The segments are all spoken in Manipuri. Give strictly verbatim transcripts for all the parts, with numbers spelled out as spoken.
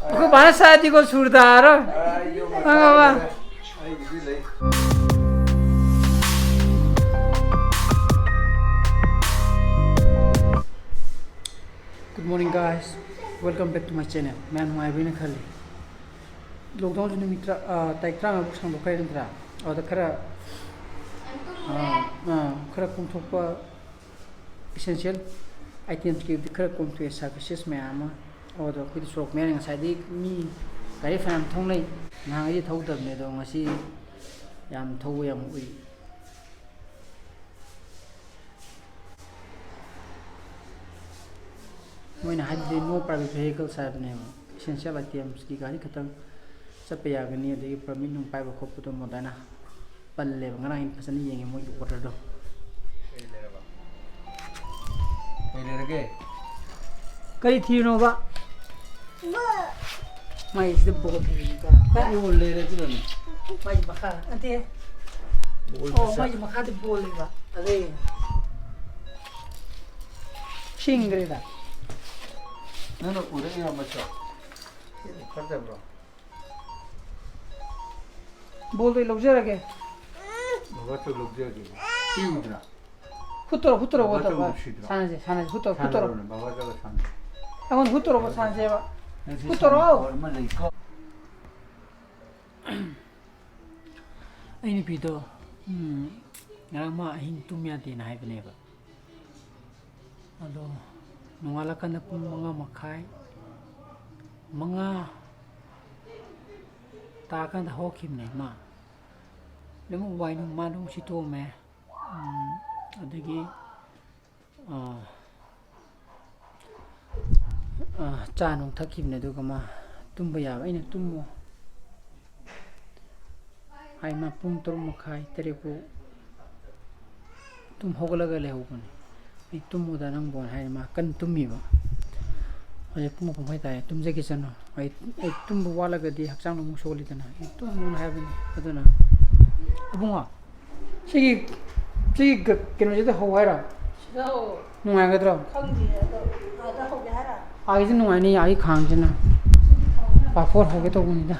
ꯑꯩꯈꯣꯏ ꯕꯥꯅ ꯁꯥꯗꯤꯀꯣ ꯁꯨꯔ ꯇꯥꯔꯣꯏ꯫ ꯑꯩ ꯌꯨꯝꯗ ꯈꯪꯉꯕ? ꯆꯥꯗ꯭ꯔꯦ꯫ ꯑꯩꯒꯤꯗꯤ ꯂꯩ꯫ Good morning, guys. Welcome back to my channel. ꯃꯌꯥꯝ ꯅꯨꯡꯉꯥꯏꯕ꯭ꯔꯅ ꯈꯜꯂꯤ꯫ Lockdownꯁꯦ ꯅꯨꯃꯤꯠ ꯇꯔꯥ, ꯑ, ꯇꯥꯔꯤꯛ ꯇꯔꯥꯃꯉꯥ ꯐꯥꯎ ꯁꯥꯡꯗꯣꯛꯈ꯭ꯔꯦ ꯅꯠꯇ꯭ꯔꯥ? ꯑꯗꯨꯗ ꯈꯔ, ꯑ, ꯑ, ꯈꯔ ꯀꯣꯝꯊꯣꯛꯄ essential itemsꯀꯤꯗꯤ ꯈꯔ ꯀꯣꯝꯊꯣꯛꯑꯦ, services ꯃꯌꯥꯝ ꯑꯃ꯫ ꯑꯗꯣ ꯑꯩꯈꯣꯏꯗꯤ ꯁꯣꯔꯣꯛ ꯃꯌꯥꯏꯅ ꯉꯁꯥꯏꯗꯒꯤ ꯃꯤ ꯒꯥꯔꯤ ꯐꯅꯌꯥꯝ ꯊꯧꯅꯩ꯫ ꯅꯍꯥꯟꯈꯩꯗꯤ ꯊꯧꯗꯕꯅꯦ, ꯑꯗꯣ ꯉꯁꯤ ꯌꯥꯝ ꯊꯧꯕ ꯌꯥꯝ ꯎꯏ꯫ ꯃꯣꯏꯅ ꯍꯥꯏꯕꯗꯤ no private vehicles ꯍꯥꯏꯕꯅꯦꯕ꯫ Essential itemsꯀꯤ ꯒꯥꯔꯤ ꯈꯛꯇꯪ ꯆꯠꯄ ꯌꯥꯒꯅꯤ, ꯑꯗꯒꯤ permit ꯅꯨꯡ ꯄꯥꯏꯕ ꯈꯣꯠꯄꯗꯣ ꯑꯗꯨꯃꯥꯏꯅ ꯄꯜꯂꯦꯕ꯫ ꯉꯔꯥꯡ ꯑꯩꯅ ꯐꯖꯅ ꯌꯦꯡꯉꯦ ꯃꯣꯏꯒꯤ orderꯗꯣ꯫ ꯀꯩ ꯂꯩꯔꯒꯦ? ꯀꯔꯤ ꯊꯤꯔꯤꯅꯣꯕ? ꯃꯥꯏꯁꯤꯗ ball ꯊꯤꯔꯤꯅꯤꯀꯣ꯫ ꯑꯣ, ꯂꯩꯔꯦ ꯑꯗꯨꯅꯅꯦ꯫ ꯃꯥꯏꯁꯤ ꯃꯈꯥ ꯅꯠꯇꯦ꯫ Ball ꯑꯣ, ꯃꯆꯥ꯫ ꯃꯥꯏꯁꯤ ꯃꯈꯥꯗ ballꯅꯦꯕ꯫ ꯑꯗꯩ ꯁꯤꯡꯈ꯭ꯔꯦꯗ꯫ ꯅꯪꯅ ꯎꯔꯛꯏꯔꯣ ꯃꯆꯥ? ꯐꯠꯇꯕ꯭ꯔꯣ? Ballꯗꯣ ꯑꯩ ꯂꯧꯖꯔꯒꯦ꯫ ꯕꯕꯥ ꯆꯧ ꯂꯧꯖꯔꯒꯦ꯫ ꯄꯤꯌꯨꯗꯅ꯫ ꯍꯨꯠꯇꯣꯔꯣ, ꯍꯨꯠꯇꯣꯔꯣ, ꯕꯕꯥ ꯍꯨꯠꯇꯣꯔꯣ꯫ ꯆꯧ ꯅꯨꯡꯁꯤꯗ꯭ꯔꯣ? ꯁꯥꯟꯅꯁꯦ, ꯁꯥꯟꯅꯁꯦ, ꯍꯨꯠꯇꯣꯔꯣ, ꯍꯨꯠꯇꯣꯔꯣ꯫ ꯁꯥꯟꯅꯔꯣꯅꯦ, ꯕꯕꯥ ꯆꯧꯒ ꯁꯥꯟꯅꯁꯦ꯫ ꯑꯩꯉꯣꯟꯗ ꯍꯨꯠꯇꯣꯔꯣꯕ, ꯁꯥꯟꯅꯁꯦꯕ꯫ ꯅꯪ ꯁꯤ ꯍꯨꯠꯇꯣꯔꯣ꯫ ꯁꯥꯟꯅꯕ ꯑꯃ ꯂꯩꯀꯣ꯫ ꯑꯩ ꯅꯨꯄꯤꯗꯣ, ꯎꯝ, ꯉꯔꯥꯡ ꯃꯥ ꯑꯍꯤꯡ ꯇꯨꯝ ꯌꯥꯗꯦꯅ ꯍꯥꯏꯕꯅꯦꯕ꯫ ꯑꯗꯣ ꯅꯣꯡꯉꯥꯜꯂꯀꯥꯟꯗ ꯄꯨꯡ ꯃꯉꯥ ꯃꯈꯥꯏ, ꯃꯉꯥ ꯇꯥꯔꯀꯥꯟꯗ ꯍꯧꯒꯠꯈꯤꯕꯅꯦ ꯃꯥ꯫ ꯂꯣꯏꯅꯃꯛ ꯋꯥꯏ ꯅꯨꯡ ꯃꯥ ꯑꯗꯨꯝ ꯁꯤꯠꯇꯣꯛꯑꯝꯃꯦ꯫ ꯎꯝ, ꯑꯗꯒꯤ, ꯑꯥ, ꯑꯥ, ꯆꯥ ꯅꯨꯡ ꯊꯛꯈꯤꯕꯅꯦ, ꯑꯗꯨꯒ ꯃꯥ ꯇꯨꯝꯕ ꯌꯥꯕ꯫ ꯑꯩꯅ "ꯇꯨꯝꯃꯣ" ꯍꯥꯏ, ꯃꯥ ꯄꯨꯡ ꯇꯔꯨꯛ ꯃꯈꯥꯏ, ꯇꯔꯦꯠ ꯐꯥꯎ ꯇꯨꯝ ꯍꯧꯒꯠꯂꯒ ꯂꯩꯍꯧꯕꯅꯦ꯫ ꯑꯩ "ꯇꯨꯝꯃꯣꯗ ꯅꯪꯕꯣꯅ" ꯍꯥꯏꯔꯦ, ꯃꯥ ꯀꯟꯅ ꯇꯨꯝꯃꯤꯕ꯫ ꯍꯧꯖꯤꯛ ꯄꯨꯡ ꯑꯍꯨꯝ ꯃꯈꯥꯏ ꯇꯥꯔꯦ, ꯇꯨꯝꯖꯒꯦ ꯆꯠꯅꯣ꯫ ꯑꯩ, ꯑꯩ ꯇꯨꯝꯕ ꯋꯥꯠꯂꯒꯗꯤ ꯍꯛꯆꯥꯡꯗꯣ ꯑꯃꯨꯛ ꯁꯣꯛꯍꯜꯂꯤꯗꯅ꯫ ꯑꯩ ꯇꯨꯝꯃꯣꯅ ꯍꯥꯏꯕꯅꯤ꯫ ꯑꯗꯨꯅ, ꯏꯕꯨꯡꯉꯣ, ꯁꯤꯒꯤ, ꯁꯤꯒꯤ ꯒ-, ꯀꯩꯅꯣꯁꯤꯗ ꯍꯧ ꯍꯥꯏꯔꯣ? ꯁꯤꯗ ꯍꯧ꯫ ꯅꯨꯡꯉꯥꯏꯒꯗ꯭ꯔꯣ? ꯈꯪꯗꯤꯌꯦ, ꯑꯗꯣ ꯑꯥꯗ ꯍꯧꯒꯦ ꯍꯥꯏꯔꯣ? ꯑꯥꯒꯤꯁꯤ ꯅꯨꯡꯉꯥꯏꯅꯤ, ꯑꯥꯒꯤ ꯈꯥꯡꯁꯤꯅ꯫ ꯁꯤꯗꯤ ꯄꯥꯐꯣꯔ ꯍꯧꯒꯦ ꯇꯧꯕꯅꯤꯗ꯫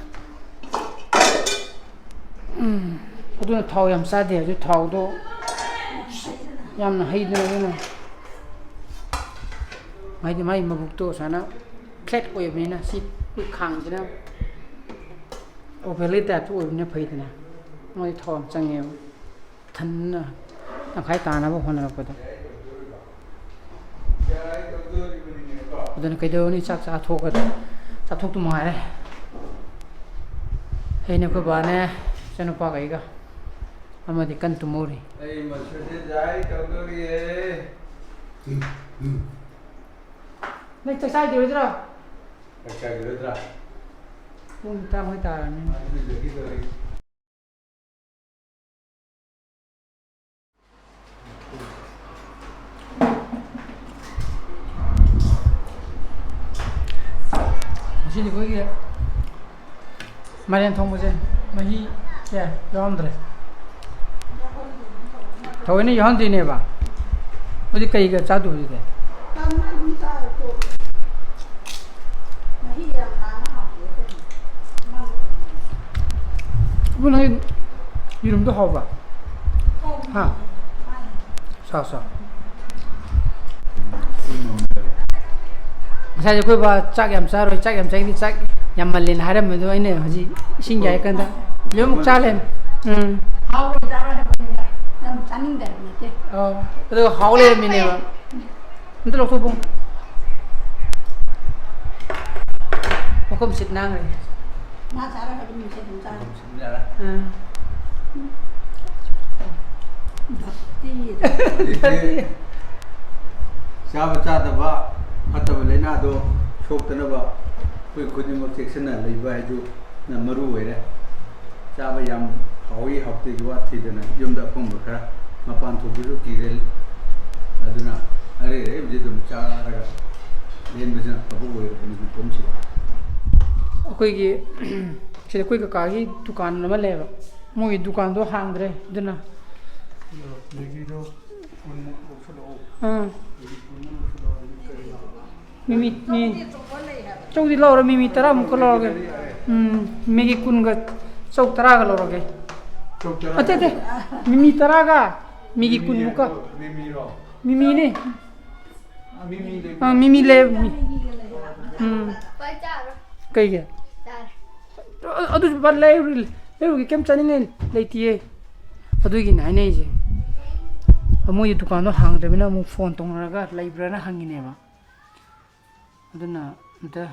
ꯎꯝ, ꯑꯗꯨꯅ ꯊꯥꯎ ꯌꯥꯝ ꯆꯥꯗꯦ ꯍꯧꯖꯤꯛ, ꯊꯥꯎꯗꯣ ꯌꯥꯝꯅ ꯍꯩꯗꯅ, ꯑꯗꯨꯅ ꯍꯥꯏꯗꯤ ꯃꯥꯏ ꯃꯕꯨꯛꯇꯣ ꯁꯨꯃꯥꯏꯅ ꯐ꯭ꯂꯦꯠ ꯑꯣꯏꯕꯅꯤꯅ, ꯁꯤ ꯑꯩꯈꯣꯏ ꯈꯥꯡꯁꯤꯅ ꯑꯣꯚꯦꯜꯒꯤ ꯇꯥꯏꯞꯇ ꯑꯣꯏꯕꯅꯤꯅ ꯐꯩꯗꯅ꯫ ꯃꯣꯏꯗꯤ ꯊꯥꯎ ꯌꯥꯝ ꯆꯪꯉꯦꯕ, ꯊꯟꯅ ꯇꯪꯈꯥꯏ ꯇꯥꯅꯕ ꯍꯣꯠꯅꯔꯛꯄꯗ꯫ ꯑꯗꯨꯅ ꯀꯩꯗꯧꯔꯨꯅꯤ, ꯆꯥꯛ ꯆꯥꯊꯣꯛꯑꯒ, ꯆꯥꯊꯣꯛꯇꯨ ꯃꯉꯥꯏꯔꯦ꯫ ꯑꯩꯅꯦ, ꯑꯩꯈꯣꯏ ꯕꯥꯅꯦ, ꯏꯆꯥꯅꯨꯄꯥꯒ ꯑꯩꯒ꯫ ꯑꯃꯗꯤ ꯀꯟꯅ ꯇꯨꯝꯍꯧꯔꯤ꯫ ꯑꯩ ꯃꯁꯤꯗꯤ ꯗ꯭ꯔꯥꯏ ꯇꯧꯗꯣꯔꯤꯌꯦ꯫ ꯅꯪ ꯆꯥꯛ ꯆꯥꯈꯤꯔꯣꯏꯗ꯭ꯔꯣ? ꯆꯥꯛ ꯆꯥꯈꯤꯔꯣꯏꯗ꯭ꯔꯥ? ꯄꯨꯡ ꯇꯔꯥꯃꯥꯊꯣꯏ ꯇꯥꯔꯕꯅꯤ꯫ ꯑꯗꯨꯗꯤ ꯂꯣꯏꯈꯤꯗꯣꯔꯤ꯫ ꯉꯁꯤꯗꯤ ꯑꯩꯈꯣꯏꯒꯤ ꯃꯥꯏꯔꯦꯟ ꯊꯣꯡꯕꯁꯦ ꯃꯍꯤ ꯀꯌꯥ ꯌꯥꯎꯔꯝꯗ꯭ꯔꯦ꯫ ꯊꯑꯣꯏꯅ ꯌꯥꯎꯍꯟꯗꯣꯏꯅꯦꯕ꯫ ꯑꯗꯨꯗꯤ ꯀꯩꯒ ꯆꯥꯗꯣꯏꯕ ꯑꯗꯨꯗꯤ? ꯀꯥꯡꯃꯦꯠ ꯑꯗꯨꯝ ꯆꯥꯔꯣ, ꯇꯣꯛꯑꯣ꯫ ꯃꯍꯤ ꯌꯥꯝ ꯂꯥꯡꯉ ꯍꯥꯎꯇꯦ ꯑꯩꯈꯣꯏꯗꯤ꯫ ꯏꯕꯨꯡ, ꯅꯪ ꯌꯦꯔꯨꯝꯗꯣ ꯍꯥꯎꯕ꯭ꯔꯥ? ꯍꯥ? ꯆꯥꯎ, ꯆꯥꯎ꯫ ꯉꯁꯥꯏꯁꯦ ꯑꯩꯈꯣꯏ ꯕꯥ ꯆꯥꯛ ꯌꯥꯝ ꯆꯥꯔꯣꯏ, ꯆꯥꯛ ꯌꯥꯝ ꯆꯥꯅꯤꯡꯗꯦ, ꯆꯥꯛ ꯌꯥꯝꯃꯜꯂꯦꯅ ꯍꯥꯏꯔꯝꯕꯗꯣ, ꯑꯩꯅ ꯍꯧꯖꯤꯛ ꯏꯁꯤꯡ ꯌꯥꯏ ꯀꯥꯟꯗ ꯂꯣꯏꯃꯛ ꯆꯥ ꯂꯩꯔꯝꯃꯦ꯫ ꯎꯝ꯫ ꯍꯥꯎꯔꯣꯏ, ꯆꯥꯔꯣꯏ ꯍꯥꯏꯕꯅꯤꯗ꯫ ꯌꯥꯝ ꯆꯥꯅꯤꯡꯗꯦ ꯍꯥꯏꯕ ꯅꯠꯇꯦ꯫ ꯑꯧ꯫ ꯑꯗꯨꯒ ꯍꯥꯎ ꯂꯩꯔꯝꯃꯤꯅꯦꯕ꯫ ꯑꯝꯇ ꯂꯧꯊꯣꯛꯄꯣ꯫ ꯃꯈꯨꯝ ꯁꯤꯠ ꯅꯥꯟꯈ꯭ꯔꯦ꯫ ꯃꯥ ꯆꯥꯔꯣꯏ ꯍꯥꯏꯕ ꯅꯨꯃꯤꯠꯁꯦ ꯑꯗꯨꯝ ꯆꯥꯔꯦ꯫ ꯁꯤꯠ ꯌꯥꯔꯦ꯫ ꯑꯥ꯫ ꯚꯛꯇꯤ꯫ ꯍꯧꯖꯤꯛꯇꯤ ꯆꯥꯕ ꯆꯥꯗꯕ ꯐꯠꯇꯕ ꯂꯥꯏꯅꯥꯗꯣ ꯁꯣꯛꯇꯅꯕ ꯑꯩꯈꯣꯏ ꯈꯨꯗꯤꯡꯃꯛ ꯆꯦꯛꯁꯤꯟꯅ ꯂꯩꯕ ꯍꯥꯏꯗꯨꯅ ꯃꯔꯨ ꯑꯣꯏꯔꯦ꯫ ꯆꯥꯕ ꯌꯥꯝ ꯍꯥꯎꯏ ꯍꯥꯎꯇꯦꯒꯤ ꯋꯥ ꯊꯤꯗꯅ ꯌꯨꯝꯗ ꯑꯐꯪꯕ ꯈꯔ, ꯃꯄꯥꯟ ꯊꯣꯛꯄꯁꯨ ꯀꯤꯔꯦ, ꯑꯗꯨꯅ ꯑꯔꯩ ꯑꯔꯩꯕꯁꯦ ꯑꯗꯨꯝ ꯆꯥꯔꯒ ꯂꯦꯟꯕꯁꯤꯅ ꯑꯐꯕ ꯑꯣꯏꯔꯕꯅꯤ ꯀꯨꯝꯁꯤꯗ꯫ ꯑꯩꯈꯣꯏꯒꯤ ꯁꯤꯗ ꯑꯩꯈꯣꯏ ꯀꯀꯥꯒꯤ ꯗꯨꯀꯥꯟ ꯑꯃ ꯂꯩꯌꯦꯕ, ꯃꯣꯏꯒꯤ ꯗꯨꯀꯥꯟꯗꯣ ꯍꯥꯡꯗ꯭ꯔꯦ, ꯑꯗꯨꯅ ꯃꯦꯒꯤꯗꯣ ꯀꯨꯟꯃꯨꯛ ꯂꯧꯁꯤꯜꯂꯛꯑꯣ꯫ ꯑꯥ꯫ ꯃꯦꯒꯤ ꯀꯨꯟꯃꯨꯛ ꯂꯧꯁꯤꯜꯂꯛꯑꯣ, ꯑꯗꯨ ꯀꯔꯤꯅꯣ? ꯃꯤꯃꯤ, ꯃꯤ ꯆꯧꯗꯤ ꯂꯧꯔꯣ, ꯃꯤꯃꯤ ꯇꯔꯥꯃꯨꯛꯀ ꯂꯧꯔꯒꯦ꯫ ꯎꯝ, ꯃꯦꯒꯤ ꯀꯨꯟꯒ ꯆꯧ ꯇꯔꯥꯒ ꯂꯧꯔꯒꯦ꯫ ꯆꯧ ꯇꯔꯥ꯫ ꯑꯇꯩ, ꯑꯇꯩ, ꯃꯤꯃꯤ ꯇꯔꯥꯒ ꯃꯦꯒꯤ ꯀꯨꯟꯃꯨꯛꯀ꯫ ꯃꯤꯃꯤꯔꯣ? ꯃꯤꯃꯤꯅꯦ꯫ ꯑ, ꯃꯤꯃꯤ ꯂꯩꯕ꯭ꯔꯣ? ꯑ, ꯃꯤꯃꯤ ꯂꯩ, ꯃꯤ-, ꯎꯝ꯫ ꯀꯩꯒꯤ? ꯑ-, ꯑꯗꯨꯁꯨ ꯂꯩꯔꯨ-, ꯂꯩꯔꯨꯒꯦ, ꯀꯩꯝ ꯆꯥꯅꯤꯡꯉꯥꯏ ꯂꯩꯇꯤꯌꯦ꯫ ꯑꯗꯨꯒꯤꯅꯦ ꯍꯥꯏꯅꯩꯁꯦ꯫ ꯃꯣꯏꯒꯤ ꯗꯨꯀꯥꯟꯗꯣ ꯍꯥꯡꯗ꯭ꯔꯕꯅꯤꯅ ꯑꯃꯨꯛ ꯐꯣꯟ ꯇꯧꯅꯔꯒ ꯂꯩꯕ꯭ꯔꯥꯅ ꯍꯪꯉꯤꯅꯦꯕ꯫ ꯑꯗꯨꯅ ꯑꯝꯇ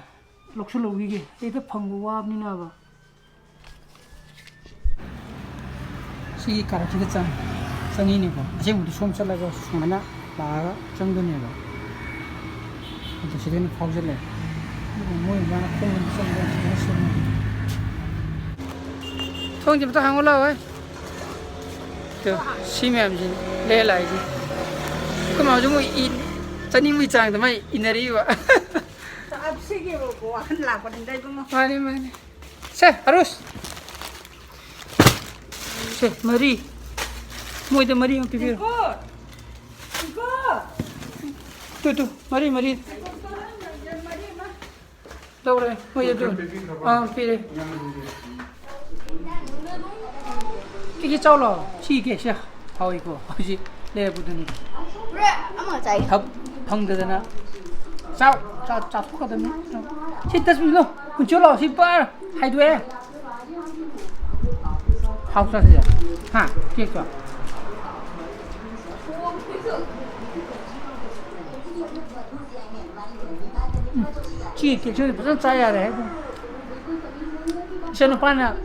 ꯂꯧꯁꯤꯜꯍꯧꯈꯤꯒꯦ, ꯍꯦꯛꯇ ꯐꯪꯕ ꯋꯥꯕꯅꯤꯅꯕ꯫ ꯁꯤꯒꯤ ꯀꯥꯔꯛꯁꯤꯗ ꯆꯪ-, ꯆꯪꯉꯤꯅꯦꯀꯣ꯫ ꯑꯁꯦꯡꯕꯗꯤ ꯁꯣꯝ ꯆꯠꯂꯒ ꯁꯨꯃꯥꯏꯅ ꯂꯥꯛꯑꯒ ꯆꯪꯗꯣꯏꯅꯦꯕ꯫ ꯑꯗꯣ ꯁꯤꯗ ꯑꯣꯏꯅ ꯐꯥꯎꯖꯜꯂꯦ꯫ ꯑꯗꯨꯒ ꯃꯣꯏ ꯃꯥꯅ ꯈꯣꯡꯅ ꯆꯪꯕ ꯁꯤꯗ ꯁꯦꯝꯃꯦ꯫ ꯊꯣꯡꯁꯦ ꯑꯝꯇ ꯍꯥꯡꯉꯨ ꯂꯥꯛꯑꯣ꯫ ꯇꯨ, ꯁꯤ ꯃꯌꯥꯝꯁꯤꯅꯤ ꯂꯩꯔ ꯂꯥꯛꯏꯁꯦ꯫ ꯑꯩꯈꯣꯏ ꯃꯥꯁꯨ ꯃꯣꯏ ꯏ-, ꯆꯥꯅꯤꯡꯕꯒꯤ ꯆꯥꯡꯗ ꯃꯥꯏ ꯏꯟꯅꯔꯤꯕ꯫ ꯁꯤꯒꯤ ꯋꯥꯈꯜ ꯂꯥꯛꯄꯅꯤꯗ, ꯏꯕꯨꯡꯉꯣ꯫ ꯃꯥꯅꯤ, ꯃꯥꯅꯤ꯫ ꯁꯦ, ꯑꯔꯨꯁ꯫ ꯁꯦ, ꯃꯔꯤ꯫ ꯃꯣꯏꯗ ꯃꯔꯤ ꯑꯃ ꯄꯤꯕꯤꯔꯣ꯫ ꯏꯀꯣ! ꯏꯀꯣ! ꯇꯨ, ꯇꯨ, ꯃꯔꯤ, ꯃꯔꯤ꯫ ꯂꯧꯔꯦ, ꯃꯣꯏꯗ ꯑꯗꯨ꯫ ꯑꯥ, ꯄꯤꯔꯦ꯫ ꯀꯦꯛꯁꯤ ꯆꯥꯎ ꯂꯥꯎ꯫ ꯁꯤ ꯀꯦꯛꯁꯦ ꯍꯥꯎꯏꯀꯣ꯫ ꯍꯧꯖꯤꯛ ꯂꯩꯔꯛꯄꯗꯨꯅꯤ꯫ ꯕ꯭ꯔꯦ, ꯑꯃ ꯆꯥꯏ꯫ ꯊꯕꯛ ꯐꯪꯗꯗꯅ꯫ ꯆꯥꯎ, ꯆꯥ-, ꯆꯥꯊꯣꯛꯀꯗꯕꯅꯤ꯫ ꯁꯤ dustbin ꯗꯣ ꯍꯨꯟꯆꯣꯛ ꯂꯥꯎ꯫ ꯁꯤ ꯄꯥꯔ ꯍꯥꯏꯗꯣꯛꯑꯦ꯫ ꯍꯥꯎꯇ꯭ꯔꯥ ꯁꯤꯁꯦ? ꯍꯥ? ꯀꯦꯛꯇꯣ? ꯎꯝ, ꯁꯤ ꯀꯦꯛꯁꯤꯗꯤ ꯐꯖꯅ ꯆꯥ ꯌꯥꯔꯦ ꯍꯥꯏꯕꯨ꯫ ꯏꯆꯟ ꯅꯨꯄꯥꯅ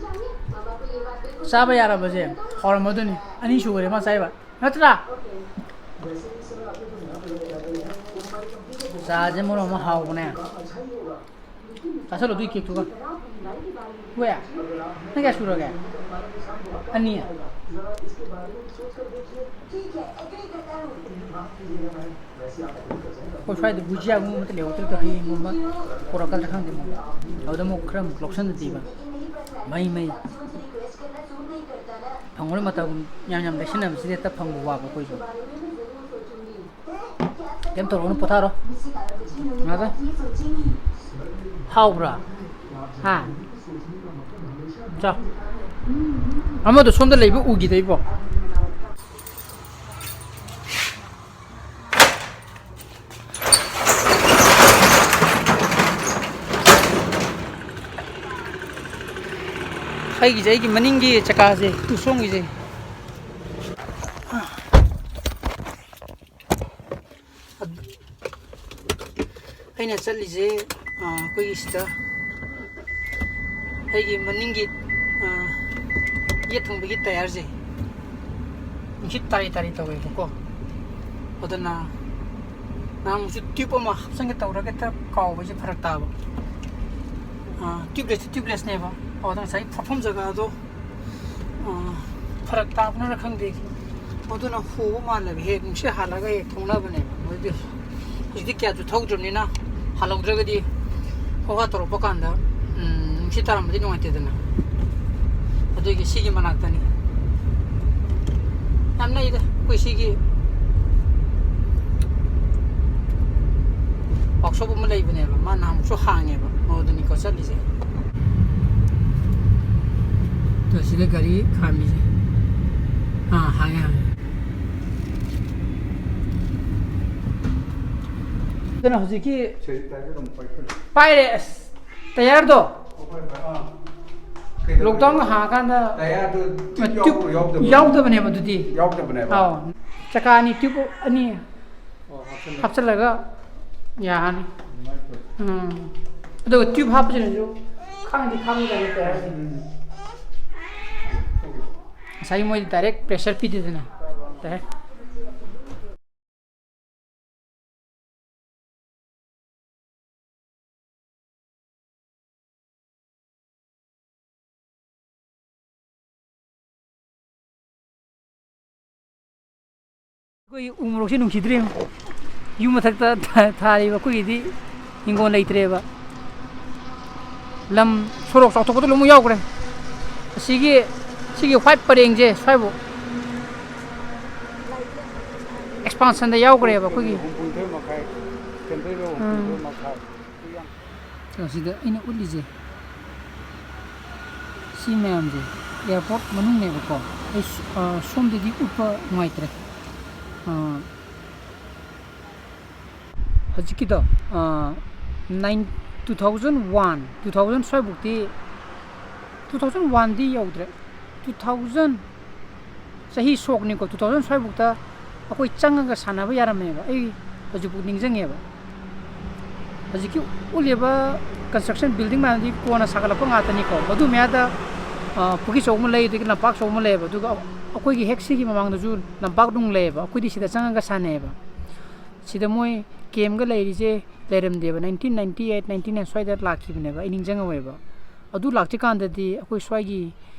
ꯆꯥꯕ ꯌꯥꯔꯕꯁꯦ ꯍꯥꯎꯔꯝꯃꯗꯣꯏꯅꯤ꯫ ꯑꯅꯤ ꯁꯨꯈ꯭ꯔꯦ ꯃꯥ ꯆꯥꯏꯕ꯫ ꯅꯠꯇ꯭ꯔꯥ? ꯆꯥꯁꯦ ꯃꯔꯣꯟ ꯑꯃ ꯍꯥꯎꯕꯅꯦ꯫ ꯆꯥꯁꯜꯂꯣ ꯑꯗꯨꯏ ꯀꯦꯛꯇꯨꯒ꯫ ꯋꯦ, ꯅꯪ ꯀꯌꯥ ꯁꯨꯔꯒꯦ? ꯑꯅꯤ꯫ ꯑꯩꯈꯣꯏ ꯁ꯭ꯋꯥꯏꯗ ꯕꯨꯖꯤꯌꯥꯒꯨꯝꯕ ꯑꯃꯠꯇ ꯂꯩꯍꯧꯗ꯭ꯔꯦ, ꯑꯗꯣ ꯍꯌꯦꯡꯒꯨꯝꯕ ꯄꯨꯔꯛꯀꯗ꯭ꯔꯥ ꯈꯪꯗꯦ ꯃꯣꯏ꯫ ꯑꯗꯨꯗ ꯑꯃꯨꯛ ꯈꯔ ꯑꯃꯨꯛ ꯂꯧꯁꯟꯗꯗꯤꯕ꯫ ꯃꯩ, ꯃꯩ꯫ ꯐꯪꯉꯣꯏ ꯃꯇꯝ ꯌꯥꯝ ꯌꯥꯝ ꯂꯩꯁꯤꯟꯅꯕꯁꯤꯗꯤ ꯍꯦꯛꯇ ꯐꯪꯕ ꯋꯥꯕ ꯑꯩꯈꯣꯏꯁꯨ꯫ ꯀꯩꯝ ꯇꯧꯔꯨꯅꯨ, ꯄꯣꯊꯥꯔꯣ꯫ ꯉꯥꯏꯈꯣ꯫ ꯍꯥꯎꯕ꯭ꯔꯥ? ꯍꯥ? ꯆꯥꯎ꯫ ꯑꯃꯗꯣ ꯁꯣꯝꯗ ꯂꯩꯕ ꯎꯈꯤꯗ ꯏꯕꯣ꯫ ꯑꯩꯒꯤꯁꯦ, ꯑꯩꯒꯤ ꯃꯅꯤꯡꯒꯤ ꯆꯀꯥꯁꯦ, ꯇꯨ ꯁꯣꯝꯒꯤꯁꯦ꯫ ꯑꯩꯅ ꯆꯠꯂꯤꯁꯦ, ꯑ, ꯑꯩꯈꯣꯏꯒꯤ ꯁꯤꯗ ꯑꯩꯒꯤ ꯃꯅꯤꯡꯒꯤ, ꯑ, ꯌꯦꯠ ꯊꯪꯕꯒꯤ ꯇꯌꯥꯔꯁꯦ ꯅꯨꯡꯁꯤꯠ ꯇꯥꯔꯤ ꯇꯥꯔꯤ ꯇꯧꯋꯦꯕꯀꯣ꯫ ꯑꯗꯨꯅ ꯅꯍꯥꯟꯃꯨꯛꯁꯨ ꯇ꯭ꯌꯨꯕ ꯑꯃ ꯍꯥꯞꯆꯤꯟꯒꯦ ꯇꯧꯔꯒ ꯍꯦꯛꯇ ꯀꯥꯎꯕꯁꯦ ꯐꯔꯛ ꯇꯥꯕ꯫ ꯑ, ꯇ꯭ꯌꯨꯕꯂꯦꯁꯇꯤ ꯇ꯭ꯌꯨꯕꯂꯦꯁꯅꯦꯕ꯫ ꯑꯗꯨꯗ ꯉꯁꯥꯏ ꯐꯥꯐꯝ ꯖꯒꯥꯗꯣ, ꯑ, ꯐꯔꯛ ꯇꯥꯕꯅꯔ ꯈꯪꯗꯦ꯫ ꯑꯗꯨꯅ ꯍꯣꯕ ꯃꯥꯜꯂꯦꯕ꯫ ꯍꯦꯛ ꯅꯨꯡꯁꯤꯠ ꯍꯥꯜꯂꯒ ꯍꯦꯛ ꯊꯣꯛꯅꯕꯅꯦꯕ ꯃꯣꯏꯗꯤ꯫ ꯍꯧꯖꯤꯛꯇꯤ ꯀꯌꯥꯁꯨ ꯊꯧꯗ꯭ꯔꯕꯅꯤꯅ, ꯍꯥꯜꯍꯧꯗ꯭ꯔꯒꯗꯤ ꯍꯣ ꯍꯥ ꯇꯧꯔꯛꯄ ꯀꯥꯟꯗ, ꯎꯝ, ꯅꯨꯡꯁꯤꯠ ꯇꯥꯔꯝꯕꯗꯤ ꯅꯨꯡꯉꯥꯏꯇꯦꯗꯅ꯫ ꯑꯗꯨꯒꯤ ꯁꯤꯒꯤ ꯃꯅꯥꯛꯇꯅꯤ꯫ ꯌꯥꯝ ꯅꯛꯏꯗ, ꯑꯩꯈꯣꯏ ꯁꯤꯒꯤ ꯋꯥꯛꯁꯣꯞ ꯑꯃ ꯂꯩꯕꯅꯦꯕ, ꯃꯥ ꯅꯍꯥꯟꯃꯨꯛꯁꯨ ꯍꯥꯡꯉꯦꯕ, ꯃꯉꯣꯟꯗꯅꯤꯀꯣ ꯆꯠꯂꯤꯁꯦ꯫ ꯑꯗꯣ ꯁꯤꯗ ꯒꯥꯔꯤ ꯈꯥꯝꯃꯤꯁꯦ꯫ ꯑꯥ, ꯍꯥꯡꯉꯦ, ꯍꯥꯡꯉꯦ꯫ ꯑꯗꯨꯅ ꯍꯧꯖꯤꯛꯀꯤ ꯁꯤ ꯇꯥꯏꯔꯒ ꯑꯗꯨꯝ ꯄꯥꯏꯁꯤꯜꯂꯨ꯫ ꯄꯥꯏꯔꯦ, ꯑꯁ, ꯇꯌꯥꯔꯗꯣ꯫ ꯍꯣꯏ, ꯍꯣꯏ, ꯑꯥ꯫ ꯂꯣꯛꯗꯥꯎꯟꯒ ꯍꯥꯡꯉꯀꯥꯟꯗ ꯇꯌꯥꯔꯗꯨ ꯇ꯭ꯌꯨꯕ ꯇ꯭ꯌꯨꯕ ꯌꯥꯎꯕ꯭ꯔꯣ, ꯌꯥꯎꯗꯕ꯭ꯔꯣ? ꯌꯥꯎꯗꯕꯅꯦꯕ ꯑꯗꯨꯗꯤ꯫ ꯌꯥꯎꯗꯕꯅꯦꯕ? ꯑꯥꯎ꯫ ꯆꯀꯥ ꯑꯅꯤ, ꯇ꯭ꯌꯨꯕ ꯑꯅꯤ ꯑꯣ, ꯍꯥꯞꯆꯤꯜꯂꯦ꯫ ꯍꯥꯞꯆꯤꯜꯂꯒ ꯌꯥꯔꯅꯤ꯫ ꯑꯗꯨꯃꯥꯏꯅ ꯇꯧꯋꯤ꯫ ꯎꯝ꯫ ꯑꯗꯨꯒ ꯇ꯭ꯌꯨꯕ ꯍꯥꯞꯄꯁꯤꯅꯁꯨ ꯈꯥꯡꯗꯤ ꯈꯥꯡꯕꯖꯥꯠꯅꯤ ꯇꯌꯥꯔꯁꯦ꯫ ꯎꯝ꯫ ꯉꯁꯥꯏꯒꯤ ꯃꯣꯏꯗꯤ ꯗꯥꯏꯔꯦꯛ ꯄ꯭ꯔꯦꯁꯔ ꯄꯤꯗꯦꯗꯅ꯫ ꯗꯥꯏꯔꯦꯛ꯫ ꯑꯩꯈꯣꯏ ꯎ ꯃꯣꯔꯣꯛꯁꯦ ꯅꯨꯡꯁꯤꯗ꯭ꯔꯦ꯫ ꯌꯨꯝ ꯃꯊꯛꯇ ꯊꯥ-, ꯊꯥꯔꯤꯕ ꯑꯩꯈꯣꯏꯒꯤꯗꯤ ꯍꯤꯡꯒꯣꯜ ꯂꯩꯇ꯭ꯔꯦꯕ꯫ ꯂꯝ ꯁꯣꯔꯣꯛ ꯆꯥꯎꯊꯣꯛꯄꯗ ꯂꯣꯏꯅꯃꯛ ꯌꯥꯎꯈ꯭ꯔꯦ꯫ ꯑꯁꯤꯒꯤ, ꯁꯤꯒꯤ ꯋꯥꯏꯠ ꯄꯔꯦꯡꯁꯦ ꯁ꯭ꯋꯥꯏꯕꯨꯛ ꯑꯦꯛꯁꯄꯥꯟꯁꯟꯗ ꯌꯥꯎꯈ꯭ꯔꯦꯕ ꯑꯩꯈꯣꯏꯒꯤ꯫ ꯍꯨꯝꯐꯨꯅꯤꯊꯣꯏ ꯃꯈꯥꯏ, ꯁꯦꯟꯇꯔꯗ ꯎꯝ꯫ ꯍꯨꯝꯐꯨꯅꯤꯊꯣꯏ ꯃꯈꯥꯏ꯫ ꯑꯁꯤꯗ ꯑꯩꯅ ꯎꯠꯂꯤꯁꯦ, ꯁꯤ ꯃꯌꯥꯝꯁꯦ ꯑꯦꯌꯥꯔꯄꯣꯔꯠ ꯃꯅꯨꯡꯅꯦꯕꯀꯣ꯫ ꯑꯩ ꯁ-, ꯑ, ꯁꯣꯝꯗꯗꯤ ꯎꯠꯄ ꯅꯨꯡꯉꯥꯏꯇ꯭ꯔꯦ꯫ ꯑ, ꯍꯧꯖꯤꯛꯀꯤꯗꯣ, ꯑ, nine, two thousand one, two thousand ꯁ꯭ꯋꯥꯏꯐꯥꯎꯗꯤ, two thousand oneꯗꯤ ꯌꯧꯗ꯭ꯔꯦ, two thousand, ꯆꯍꯤ ꯁꯣꯛꯅꯤꯀꯣ, two thousand ꯁ꯭ꯋꯥꯏꯐꯥꯎꯗ ꯑꯩꯈꯣꯏ ꯆꯪꯉꯒ ꯁꯥꯟꯅꯕ ꯌꯥꯔꯝꯃꯦꯕ꯫ ꯑꯩ ꯍꯧꯖꯤꯛꯐꯥꯎ ꯅꯤꯡꯁꯤꯡꯉꯦꯕ꯫ ꯍꯧꯖꯤꯛꯀꯤ ꯎꯠꯂꯤꯕ construction building ꯃꯌꯥꯝꯗꯤ ꯀꯣꯟꯅ ꯁꯥꯒꯠꯂꯛꯄ ꯉꯥꯛꯇꯅꯤꯀꯣ꯫ ꯃꯗꯨ ꯃꯌꯥꯗ, ꯑ, ꯄꯨꯈ꯭ꯔꯤ ꯑꯆꯧꯕ ꯑꯃ ꯂꯩ, ꯑꯗꯒꯤ ꯂꯝꯄꯥꯛ ꯑꯆꯧꯕ ꯑꯃ ꯂꯩꯌꯦꯕ꯫ ꯑꯗꯨꯒ ꯑꯩꯈꯣꯏꯒꯤ ꯍꯦꯛ ꯁꯤꯒꯤ ꯃꯃꯥꯡꯗꯁꯨ ꯂꯝꯄꯥꯛ ꯅꯨꯡ ꯂꯩꯌꯦꯕ꯫ ꯑꯩꯈꯣꯏꯗꯤ ꯁꯤꯗ ꯆꯪꯉꯒ ꯁꯥꯟꯅꯩꯌꯦꯕ꯫ ꯁꯤꯗ ꯃꯣꯏ campꯒ ꯂꯩꯔꯤꯁꯦ ꯂꯩꯔꯝꯗꯦꯕ꯫ Nineteen ninety eight, ninety nine ꯁ꯭ꯋꯥꯏꯗ ꯂꯥꯛꯈꯤꯕꯅꯦꯕ, ꯑꯩ ꯅꯤꯡꯁꯤꯡꯍꯧꯋꯦꯕ꯫ ꯑꯗꯨ ꯂꯥꯛꯇ꯭ꯔꯤꯀꯥꯟꯗꯗꯤ ꯑꯩꯈꯣꯏ ꯁ꯭ꯋꯥꯏꯒꯤ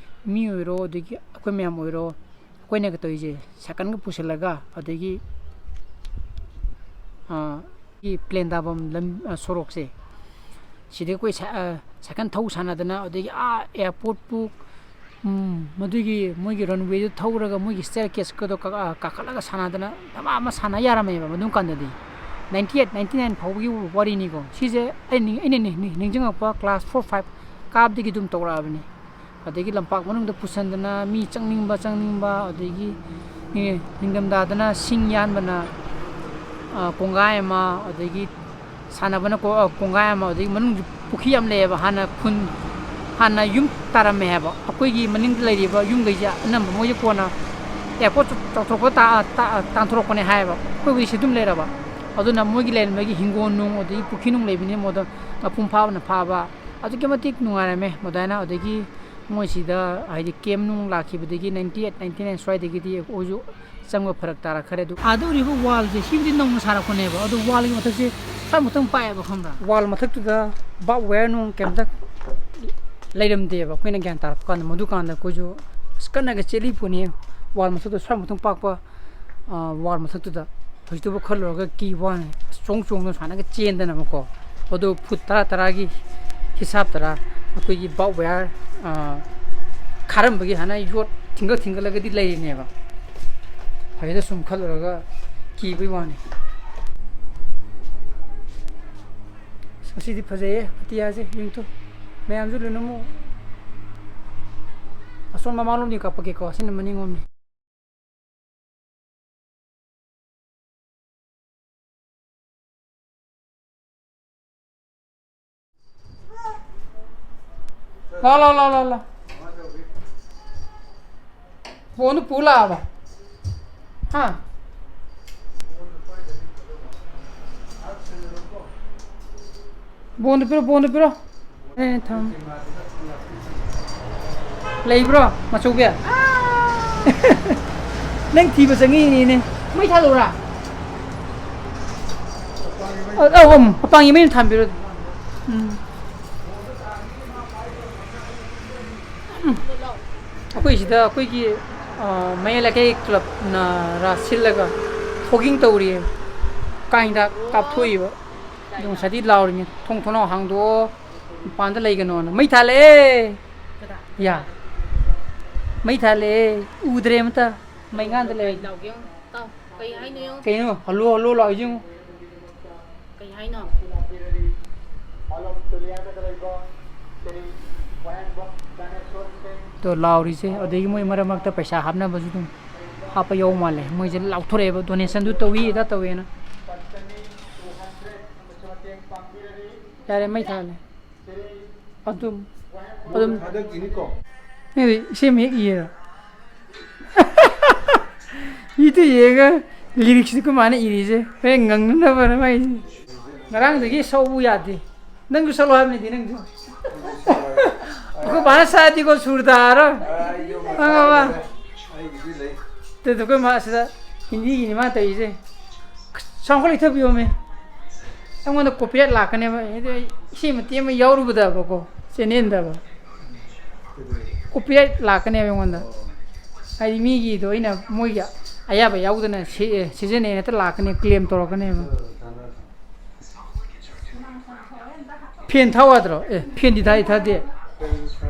ꯃꯤ ꯑꯣꯏꯔꯣ, ꯑꯗꯒꯤ ꯑꯩꯈꯣꯏ ꯃꯌꯥꯝ ꯑꯣꯏꯔꯣ, ꯑꯩꯈꯣꯏꯅꯒ ꯇꯧꯔꯤꯁꯦ ꯁꯥꯏꯀꯜꯒ ꯄꯨꯁꯤꯜꯂꯒ, ꯑꯗꯒꯤ, ꯑ, ꯒꯤ plane ꯇꯥꯐꯝ ꯂꯝ-, ꯑ, ꯁꯣꯔꯣꯛꯁꯦ, ꯁꯤꯗ ꯑꯩꯈꯣꯏ ꯁꯥ-, ꯑ, ꯁꯥꯏꯀꯜ ꯊꯧ ꯁꯥꯟꯅꯗꯅ, ꯑꯗꯒꯤ ꯑꯥ airportꯄꯨ, ꯎꯝ, ꯃꯗꯨꯒꯤ ꯃꯣꯏꯒꯤ runwayꯗꯨ ꯊꯧꯔꯒ ꯃꯣꯏꯒꯤ staircaseꯀꯗꯣ ꯀꯥ-, ꯑ, ꯀꯥꯈꯠꯂꯒ ꯁꯥꯟꯅꯗꯅ ꯗꯃꯥ ꯑꯃ ꯁꯥꯟꯅ ꯌꯥꯔꯝꯃꯦꯕ ꯃꯗꯨꯝ ꯀꯥꯟꯗꯗꯤ꯫ Ninety eight, ninety nine ꯐꯥꯎꯕꯒꯤ ꯋꯥꯔꯤꯅꯤꯀꯣ꯫ ꯁꯤꯁꯦ ꯑꯩ ꯅꯤꯡ-, ꯑꯩꯅ ꯅꯤꯡ-, ꯅꯤꯡ-, ꯅꯤꯡꯁꯤꯡꯉꯛꯄ class four, five ꯀꯥꯕꯗꯒꯤ ꯑꯗꯨꯝ ꯇꯧꯔꯛꯑꯕꯅꯤ꯫ ꯑꯗꯒꯤ ꯂꯝꯄꯥꯛ ꯃꯅꯨꯡꯗ ꯄꯨꯁꯟꯗꯅ ꯃꯤ ꯆꯪꯅꯤꯡꯕ ꯆꯪꯅꯤꯡꯕ, ꯑꯗꯒꯤ ꯅꯤ-, ꯅꯤꯡꯊꯝꯊꯥꯗꯅ ꯁꯤꯡ ꯌꯥꯟꯕꯅ, ꯑ, ꯀꯣꯡꯒꯥꯏ ꯑꯃ, ꯑꯗꯒꯤ ꯁꯥꯟꯅꯕꯅ ꯀꯣ-, ꯑ, ꯀꯣꯡꯒꯥꯏ ꯑꯃ, ꯑꯗꯒꯤ ꯃꯅꯨꯡꯁꯨ ꯄꯨꯈ꯭ꯔꯤ ꯌꯥꯝ ꯂꯩꯌꯦꯕ꯫ ꯍꯥꯟꯅ ꯈꯨꯟ, ꯍꯥꯟꯅ ꯌꯨꯝ ꯇꯥꯔꯝꯃꯦ ꯍꯥꯏꯕ꯫ ꯑꯩꯈꯣꯏꯒꯤ ꯃꯅꯤꯡꯗ ꯂꯩꯔꯤꯕ ꯌꯨꯝꯈꯩꯁꯦ ꯑꯅꯝꯕ ꯃꯣꯏꯁꯦ ꯀꯣꯟꯅ airport ꯆꯥꯎꯊꯣꯔꯛꯄ ꯇꯥ-, ꯇꯥ-, ꯇꯥꯟꯊꯣꯔꯛꯄꯅꯦ ꯍꯥꯏꯌꯦꯕ꯫ ꯑꯩꯈꯣꯏꯕꯨꯗꯤ ꯁꯤ ꯑꯗꯨꯝ ꯂꯩꯔꯕ꯫ ꯑꯗꯨꯅ ꯃꯣꯏꯒꯤ ꯂꯩꯔꯝꯕꯒꯤ ꯍꯤꯡꯒꯣꯜ ꯅꯨꯡ, ꯑꯗꯒꯤ ꯄꯨꯈ꯭ꯔꯤ ꯅꯨꯡ ꯂꯩꯕꯅꯤꯅ ꯃꯣꯏꯗ ꯃꯄꯨꯡ ꯐꯥꯕꯅ ꯐꯥꯕ꯫ ꯑꯗꯨꯛꯀꯤ ꯃꯇꯤꯛ ꯅꯨꯡꯉꯥꯏꯔꯝꯃꯦ ꯃꯗꯥꯏꯅ꯫ ꯑꯗꯒꯤ ꯃꯣꯏꯁꯤꯗ ꯍꯥꯏꯗꯤ camp ꯅꯨꯡ ꯂꯥꯛꯈꯤꯕꯗꯒꯤ ninety eight, ninety nine ꯁ꯭ꯋꯥꯏꯗꯒꯤꯗꯤ ꯑꯩꯈꯣꯏꯁꯨ ꯆꯪꯕ ꯐꯔꯛ ꯇꯥꯔꯛꯈ꯭ꯔꯦ꯫ ꯑꯗꯨ ꯑꯥꯗ ꯎꯔꯤꯕ wallꯁꯦ, ꯁꯤꯕꯨꯗꯤ ꯅꯧꯅ ꯁꯥꯔꯛꯄꯅꯦꯕ꯫ ꯑꯗꯣ wallꯒꯤ ꯃꯊꯛꯁꯦ ꯁ꯭ꯋꯥꯏꯃꯨꯛꯇꯪ ꯄꯥꯛꯑꯦꯕ, ꯈꯪꯕ꯭ꯔꯥ? Wall ꯃꯊꯛꯇꯨꯗ barbed wire ꯅꯨꯡ ꯀꯩꯝꯇ ꯂꯩꯔꯝꯗꯦꯕ, ꯑꯩꯈꯣꯏꯅ ꯒ꯭ꯌꯥꯟ ꯇꯥꯔꯛꯄ ꯀꯥꯟꯗ꯫ ꯃꯗꯨꯀꯥꯟꯗ ꯑꯩꯈꯣꯏꯁꯨ ꯑꯁ ꯀꯟꯅꯒ ꯆꯦꯜꯂꯤ ꯄꯣꯠꯅꯤ, wall ꯃꯊꯛꯇ ꯁ꯭ꯋꯥꯏꯃꯨꯛꯇꯪ ꯄꯥꯛꯄ, ꯑ, wall ꯃꯊꯛꯇꯨꯗ꯫ ꯍꯧꯖꯤꯛꯇꯕꯨ ꯈꯜꯂꯨꯔꯒ ꯀꯤꯕ ꯋꯥꯅꯤ꯫ ꯑꯁ, ꯆꯣꯡ ꯆꯣꯡꯗꯅ ꯁꯨꯃꯥꯏꯅꯒ ꯆꯦꯟꯗꯅꯕꯀꯣ꯫ ꯑꯗꯣ ꯐꯨꯠ ꯇꯔꯥ ꯇꯔꯥꯒꯤ ꯍꯤꯁꯥꯞ ꯇꯔꯥ ꯑꯩꯈꯣꯏꯒꯤ barbed wire, ꯑ, ꯈꯥꯔꯝꯕꯒꯤ ꯍꯥꯟꯅ ꯌꯣꯠ ꯊꯤꯡꯒꯠ ꯊꯤꯡꯒꯠꯂꯒꯗꯤ ꯂꯩꯔꯤꯅꯦꯕ꯫ ꯍꯧꯖꯤꯛꯇ ꯁꯨꯝ ꯈꯜꯂꯨꯔꯒ ꯀꯤꯕꯩ ꯋꯥꯅꯤ꯫ ꯉꯁꯤꯗꯤ ꯐꯖꯩꯌꯦ ꯑꯇꯤꯌꯥꯁꯦ, ꯌꯦꯡꯊꯣꯛ꯫ ꯃꯌꯥꯝꯁꯨ ꯂꯣꯏꯅꯃꯛ ꯑꯁꯣꯝ ꯃꯃꯥꯡꯂꯣꯝꯗꯤ ꯀꯥꯞꯄꯛꯀꯦꯀꯣ, ꯑꯁꯤꯅ ꯃꯅꯤꯡꯂꯣꯝꯅꯤ꯫ ꯂꯥꯎ, ꯂꯥꯎ, ꯂꯥꯎ, ꯂꯥꯎ, ꯂꯥꯎ꯫ ꯕꯣꯟꯗꯨ ꯄꯨ ꯂꯥꯛꯑꯕ? ꯍꯥ? ꯕꯣꯟꯗꯨ ꯄꯤꯔꯣ, ꯕꯣꯟꯗꯨ ꯄꯤꯔꯣ꯫ ꯑꯦ, ꯊꯝ-, ꯂꯩꯕ꯭ꯔꯣ, ꯃꯆꯧꯕꯤ? ꯅꯪ ꯊꯤꯕ ꯆꯪꯉꯤꯅꯤꯅꯦ꯫ ꯃꯩ ꯊꯥꯗꯧꯔꯥ? ꯑ, ꯑ, ꯎꯝ, ꯃꯄꯥꯟꯒꯤ ꯃꯩ ꯑꯗꯨꯝ ꯊꯥꯟꯕꯤꯔꯣ꯫ ꯎꯝ꯫ ꯎꯝ꯫ ꯑꯩꯈꯣꯏ ꯁꯤꯗ ꯑꯩꯈꯣꯏꯒꯤ, ꯑ, ꯃꯌꯥꯏ ꯂꯩꯀꯥꯏ ꯀ꯭ꯂꯕꯅ ꯔ ꯁꯤꯜꯂꯒ ꯐꯣꯒꯤꯡ ꯇꯧꯔꯤꯌꯦ꯫ ꯀꯥꯡ ꯍꯤꯗꯥꯛ ꯀꯥꯞꯊꯣꯛꯏꯕ꯫ ꯑꯗꯨ ꯉꯁꯥꯏꯗꯤ ꯂꯥꯎꯔꯤꯅꯦ, "ꯊꯣꯡ ꯊꯣꯡꯅꯥꯎ ꯍꯥꯡꯗꯣꯛꯑꯣ, ꯃꯄꯥꯟꯗ ꯂꯩꯒꯅꯣꯅ"꯫ ꯃꯩ ꯊꯥꯜꯂꯛꯑꯦ! ꯀꯗꯥ? ꯌꯥ꯫ ꯃꯩ ꯊꯥꯜꯂꯛꯑꯦ! ꯎꯗ꯭ꯔꯦ ꯑꯃꯇ꯫ ꯃꯩꯉꯥꯟꯗ ꯂꯩ꯫ ꯂꯥꯎꯒꯦ ꯌꯦꯡꯉꯨ꯫ ꯇꯥꯎ, ꯀꯩ ꯍꯥꯏꯅꯣ ꯌꯦꯡꯉꯨ꯫ ꯀꯩꯅꯣ? ꯍꯜꯂꯣ, ꯍꯜꯂꯣ ꯂꯥꯎꯔꯤꯁꯦ ꯌꯦꯡꯉꯨ꯫ ꯀꯩ ꯍꯥꯏꯅꯣ? ꯇꯣ ꯂꯥꯎꯔꯤꯁꯦ꯫ ꯑꯗꯒꯤ ꯃꯣꯏ ꯃꯔꯛ ꯃꯔꯛꯇ ꯄꯩꯁꯥ ꯍꯥꯞꯅꯕꯁꯨ ꯑꯗꯨꯝ ꯍꯥꯞꯄ ꯌꯥꯎ ꯃꯥꯜꯂꯦ꯫ ꯃꯣꯏꯁꯦ ꯂꯥꯎꯊꯣꯔꯛꯑꯦꯕ, donation ꯗꯨ ꯇꯧꯏ, ꯑꯗꯥ ꯇꯧꯏꯅ꯫ ꯌꯥꯔꯦ, ꯃꯩ ꯊꯥꯜꯂꯦ꯫ ꯑꯗꯨꯝ, ꯑꯗꯨꯝ꯫ ꯍꯟꯗꯛꯀꯤꯅꯤꯀꯣ꯫ ꯅꯪꯗꯤ ꯏꯁꯩ ꯃꯌꯦꯛ ꯏꯌꯦꯔꯣ? ꯃꯤꯠꯇ ꯌꯦꯡꯉꯒ lyrics ꯇꯨ ꯀꯃꯥꯏꯅ ꯏꯔꯤꯁꯦ? ꯍꯣꯔꯦꯟ ꯉꯪꯅꯅꯕꯅ ꯃꯥꯏꯁꯦ꯫ ꯉꯔꯥꯡꯗꯒꯤ ꯁꯛꯎ ꯌꯥꯗꯦ꯫ ꯅꯪꯁꯨ ꯁꯛꯂꯣ ꯍꯥꯏꯕꯅꯤꯗꯤ ꯅꯪꯁꯨ꯫ ꯑꯩꯈꯣꯏ ꯕꯥꯅ ꯁꯛꯑꯗꯤꯀꯣ ꯁꯨꯔ ꯇꯥꯔꯣꯏ꯫ ꯑꯩꯁꯨ ꯈꯪꯉꯕ? ꯑꯩꯒꯤꯗꯤ ꯂꯩ꯫ ꯑꯗꯨꯗ ꯑꯩꯈꯣꯏ ꯃꯥ ꯁꯤꯗ ꯍꯤꯟꯗꯤꯒꯤꯅꯤ ꯃꯥ ꯇꯧꯔꯤꯁꯦ꯫ Sound ꯈꯔ ꯂꯩꯊꯕꯤꯌꯣꯃꯦ꯫ ꯑꯩꯉꯣꯟꯗ copyright ꯂꯥꯛꯀꯅꯦꯕ꯫ ꯍꯥꯏꯗꯤ ꯑꯩ ꯏꯁꯩ ꯃꯇꯦꯛ ꯑꯃ ꯌꯥꯎꯔꯨꯕꯗꯕꯀꯣ, channel ꯗꯕ꯫ Copyright ꯂꯥꯛꯀꯅꯦꯕ ꯑꯩꯉꯣꯟꯗ꯫ ꯍꯥꯏꯗꯤ ꯃꯤꯒꯤꯗꯣ ꯑꯩꯅ ꯃꯣꯏꯒꯤ ꯑꯌꯥꯕ ꯌꯥꯎꯗꯅ ꯁꯤ-, ꯁꯤꯖꯤꯟꯅꯩ ꯍꯦꯛꯇ ꯂꯥꯛꯀꯅꯦ, claim ꯇꯧꯔꯛꯀꯅꯦꯕ꯫ Fan ꯊꯥꯎ ꯌꯥꯗ꯭ꯔꯣ? ꯑꯦ, fan ꯗꯤ ꯊꯥꯏ, ꯊꯥꯗꯦ꯫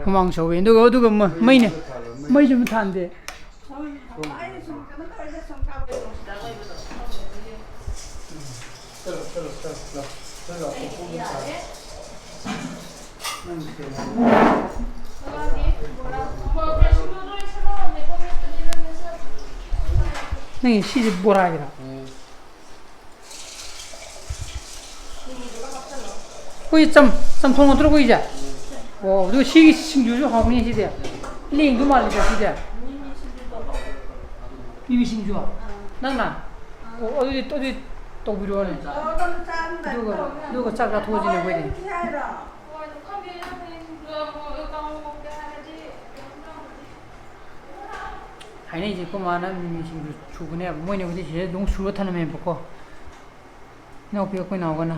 ꯍꯨꯃꯥꯡ ꯁꯧꯋꯦ꯫ ꯑꯗꯨꯒ, ꯑꯗꯨꯒ ꯃ-, ꯃꯩꯅꯦ꯫ ꯃꯩꯁꯨ ꯑꯃꯨꯛ ꯊꯥꯟꯗꯦ꯫ ꯆꯠꯂꯣ, ꯆꯠꯂꯣ, ꯆꯠꯂꯣ, ꯂꯥꯎ꯫ ꯅꯪꯒꯤ ꯁꯤꯁꯦ ꯕꯣꯔꯥꯒꯤꯔꯣ? ꯑꯩꯈꯣꯏ ꯆꯝ ꯆꯝꯊꯣꯡ ꯅꯠꯇ꯭ꯔꯣ ꯑꯩꯈꯣꯏꯁꯦ? ꯑꯣ, ꯑꯗꯨꯒ ꯁꯤꯒꯤ ꯁꯤꯡꯖꯨꯁꯨ ꯍꯥꯎꯅꯤ ꯁꯤꯗꯤ꯫ ꯂꯦꯡꯗꯧ ꯃꯥꯜꯂꯤꯗ ꯁꯤꯗꯤ꯫ ꯃꯤꯃꯤ ꯁꯤꯡꯖꯨ? ꯅꯪꯅ? ꯑꯣ, ꯑꯗꯨꯗꯤ ꯑꯗꯨꯗꯤ ꯇꯧꯕꯤꯔꯣꯅꯦ꯫ ꯑꯗꯨꯒ ꯑꯗꯨꯒ ꯆꯥꯛ ꯆꯥꯊꯣꯛꯑꯁꯤꯅꯦ ꯑꯩꯈꯣꯏꯗꯤ꯫ ꯍꯥꯏꯅꯩꯁꯦ ꯑꯩꯈꯣꯏ ꯃꯥꯅ ꯃꯤꯃꯤ ꯁꯤꯡꯖꯨ ꯁꯨꯒꯅꯦꯕ꯫ ꯃꯣꯏꯅꯕꯨꯗꯤ ꯁꯤꯗ ꯑꯗꯨꯝ ꯁꯨꯔ ꯊꯝꯂꯝꯃꯦꯕꯀꯣ꯫ ꯏꯅꯥꯎꯄꯤ ꯑꯩꯈꯣꯏ ꯏꯅꯥꯎꯒꯅ꯫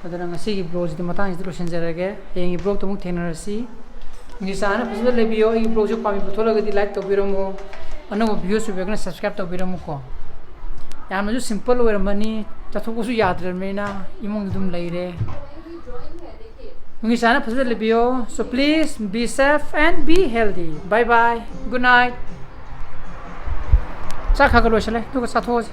ꯑꯗꯨꯅ ꯉꯁꯤꯒꯤ vlogꯁꯤꯗꯤ ꯃꯇꯥꯡꯁꯤꯗ ꯂꯣꯏꯁꯤꯟꯖꯔꯒꯦ꯫ ꯍꯌꯦꯡꯒꯤ vlogꯇ ꯑꯃꯨꯛ ꯊꯦꯡꯅꯔꯁꯤ꯫ ꯅꯨꯡꯁꯤ ꯆꯥꯟꯅꯅ ꯐꯖꯅ ꯂꯩꯕꯤꯌꯣ꯫ ꯑꯩꯒꯤ vlogꯁꯦ ꯄꯥꯝꯕꯤꯕ ꯊꯣꯛꯂꯒꯗꯤ like ꯇꯧꯕꯤꯔꯝꯃꯣ꯫ ꯑꯅꯧꯕ viewers ꯑꯣꯏꯕꯤꯔꯒꯅ subscribe ꯇꯧꯕꯤꯔꯝꯃꯨꯀꯣ꯫ ꯌꯥꯝꯅꯁꯨ simple ꯑꯣꯏꯔꯝꯃꯅꯤ꯫ ꯆꯠꯊꯣꯛꯄꯁꯨ ꯌꯥꯗ꯭ꯔꯕꯅꯤꯅ ꯏꯃꯨꯡꯗ ꯑꯗꯨꯝ ꯂꯩꯔꯦ꯫ ꯅꯨꯡꯁꯤ ꯆꯥꯟꯅ ꯐꯖꯅ ꯂꯩꯕꯤꯌꯣ꯫ So please be safe and be healthy. Bye bye. Good night. ꯆꯥꯛ ꯈꯔ ꯈꯔ ꯂꯣꯏꯁꯤꯜꯂꯦ, ꯑꯗꯨꯒ ꯆꯥꯊꯣꯛꯑꯁꯤ꯫